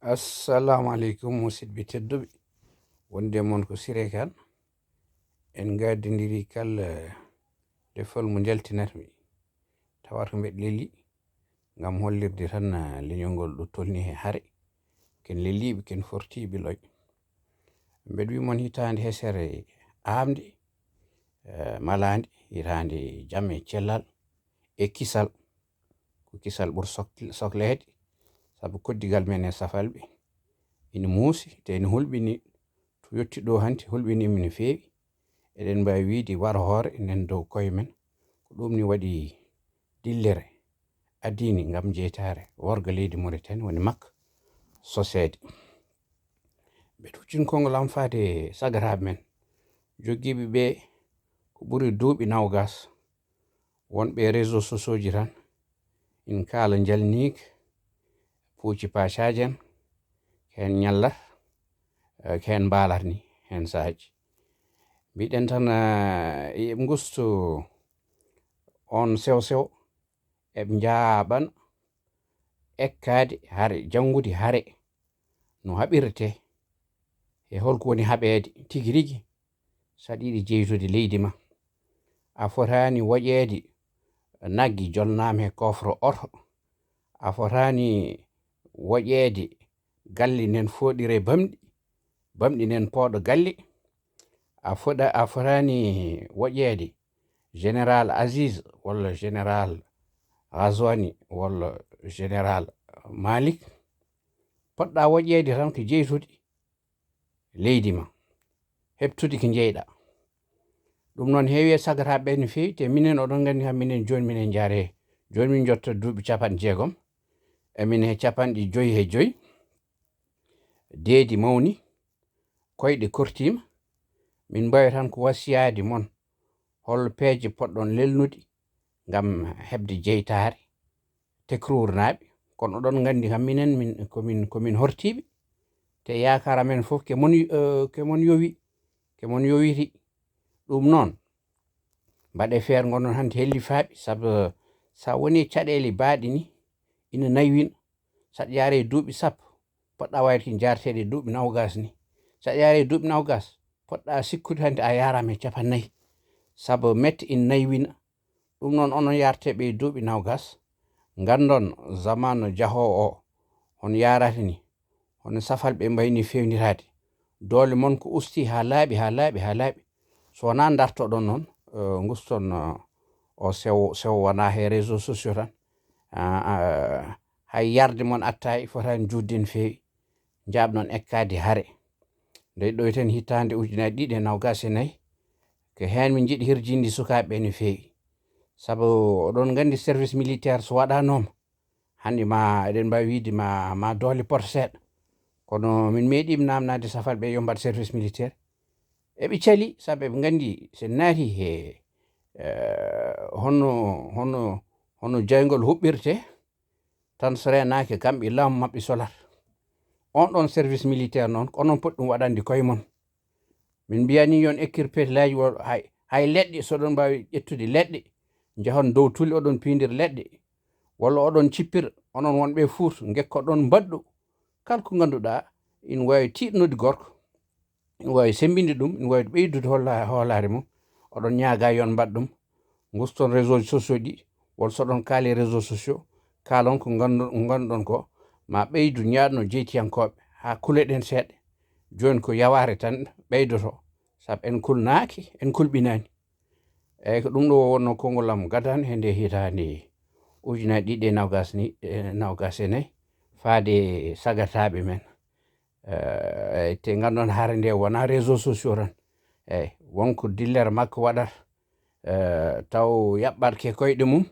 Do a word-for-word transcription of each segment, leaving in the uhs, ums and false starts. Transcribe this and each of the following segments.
Assalamu aleykum, musidɓe tedduɓe. Wonde mon ko Siré Kane. En ngaddindiri kala defol mo njaltinatmi. Tawata ko mbeɗa leli ngam hollirde tan, eh, leñol ngol ɗo tolni he hare. Ken leliiɓe, ken fortiiɓe loy. Mbeɗa wi mon hitaande hesere aamde, eh, malaande, hitaande jam e cellal e kisal. Ko kisal ɓur sok-, sokleede, sabu koddigal men e safalɓe ina muusi, te ina hulɓini. To yotti ɗo hanti hulɓini min no feewi. Eɗen mbaawi wiyde waro hoore enen dow koye men. Ko ɗum ni waɗi dillere addiini ngam jeytaare worgo leydi Mauritanie, woni makko soseede. Mbeɗa huccini konngol am faade sagataaɓe men. Joggiiɓe ɓe ko ɓuri duuɓi nawgas, wonɓe e réseaux sociaux ji tan, ina kaala njalniika, puuci paacaaji en, ko heen ñallat, eh, ko heen mbaalat ni, heen sahaaji. Mbiɗen tan, eh, eɓe ngustu on sew sew, eɓe njaaɓan ekkaade hare, janngude hare no haɓirtee, e holko woni haɓeede tigi rigi. Saɗa yiɗi jeytude leydi ma, a fotaani woƴeede nagge jolnaama he coffre oto. A fotaani woƴeede galle nen fooɗire bamɗi, bamɗi nen pooɗo galle. A foɗa-, a fotaani woƴeede Général Aziz walla Général Ghazouani walla Général Malik. Poɗɗa woƴeede tan ko jeytude leydi ma, heɓtude ko njeyɗa. Ɗum noon heewi e sagataaɓe ɓe no feewi, te minen oɗon nganndi kam minen jooni minen njaare, jooni min njotta duuɓi capanɗe jeegom, emin he capanɗe joyi he joyi. Deedi mawni, koyɗe kortiima. Min mbaawi tan ko wasiyaade mon hol peeje poɗɗon lelnude ngam heɓde jeytaare tekruurnaaɓe. Kono oɗon nganndi kam minen, min, ko min, ko min hortiiɓe. Te yaakaar amen fof ke mon, eh, ke mon yowi, ke mon yowiri. Ɗum noon, mbaɗe feere ngonɗon hannde hellifaaɓe, sabu sa woni caɗeele baaɗe ni, ina naywina. Saɗa yaare duuɓi sappo, poɗɗa wayde ko jaarteeɗe duuɓi nawgas ni. Saɗa yaare duuɓi nawgas, poɗɗa sikkude hannde a yaaraama e capannayyi. Sabu mette ina naywina. Ɗum noon, onon yaarteeɓe e duuɓi nawgas, nganndon zamanu jahoowo o, on yaarata ni, hono safalɓe mbayni feewniraade. Doole mon ko usti haa laaɓi, haa laaɓi, haa laaɓi. So wonaa ndartoɗon noon, eh, nguston, eh, o sewo, sewo wonaa he réseaux sociaux tan. Ah, ah, hay yarde mon attaay, fotaani juutde no feewi. Njaɓnon ekkaade hare. Nde ɗo ten hitaande ujunaaji ɗiɗi e nawgas e nayi, ko heen min njiɗi hirjinde sukaaɓe ɓe no feewi. Sabu oɗon nganndi service militaire so waɗaanooma, hannde ma eɗen mbaawi wiyde ma, ma doole poto seeɗa. Kono min meeɗiima naamnaade safalɓe yo mbaɗ service militaire. Eɓe cali, sabu eɓe nganndi so naati he, eh, hono, hono, hono jayngol huɓɓirte, tan so reenaaki kamɓe laamu maɓɓe solata. On ɗon service militaire noon, ko onon poti ɗum waɗande koye mon. Min mbiyani yon ekkir petelaaji o, hay, hay leɗɗe, so ɗon mbaawi ƴettude leɗɗe, njahon dow tule, oɗon piindir leɗɗe, walla oɗon cippir, onon wonɓe Fuuta, ngekkoɗon mbaɗɗu. Kala ko ngannduɗaa, ina waawi tiiɗnude gorko, ina waawi semmbinde ɗum, ina waawi ɓeydude holla-, hoolaare mum. Oɗon ñaaga yon mbaɗ ɗum. Nguston réseau sociaux ɗi, walla so ɗon kaali réseau sociaux, kaalon ko nganndu-, ngannduɗon ko, ma ɓeydu ñaaɗno jeytiyankooɓe, haa kuleɗen seeɗa. Jooni ko yawaare tan ɓeydoto, sabu en kulnaaki, en kulɓinaani. Eeyi, ko ɗum ɗo wonno konngol am gadano he nde hitaande ujunaaji ɗiɗi e nawgas ni, e nawgas e nayi, faade sagataaɓe men. Eh, eeyi, te nganndon hare nde wonaa réseau sociaux tan. Eeyi, won ko dillere makko waɗata, eh, taw yaɓɓatke koyɗe mum,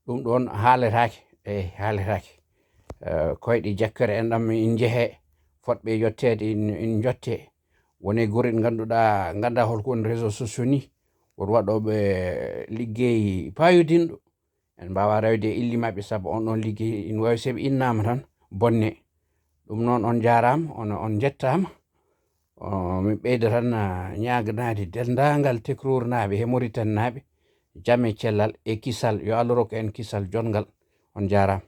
ɗum ɗoon haaletaake. Eeyi, haaletaake. Eh, koyɗe jakkere en ɗam in njehe, fotɓe yetteede in, in njotte. Woni gure ɗe ngannduɗaa, nganndaa holko woni réseau sociaux ni. Woto waɗooɓe liggey paayodinɗo. En mbaawaa rewde e illi maɓɓe, sabu on ɗon liggey ina waawi, so ɓe innaama tan, bonne. Ɗum noon, on njaaraama, on, on njettaama. O, min ɓeyda tan, ah, ñaaganaade denndaangal tekruurnaaɓe he Mauritanie-naaɓe, jam e cellal e kisal. Yo Allah rokku en kisal jonngal. On njaaraama.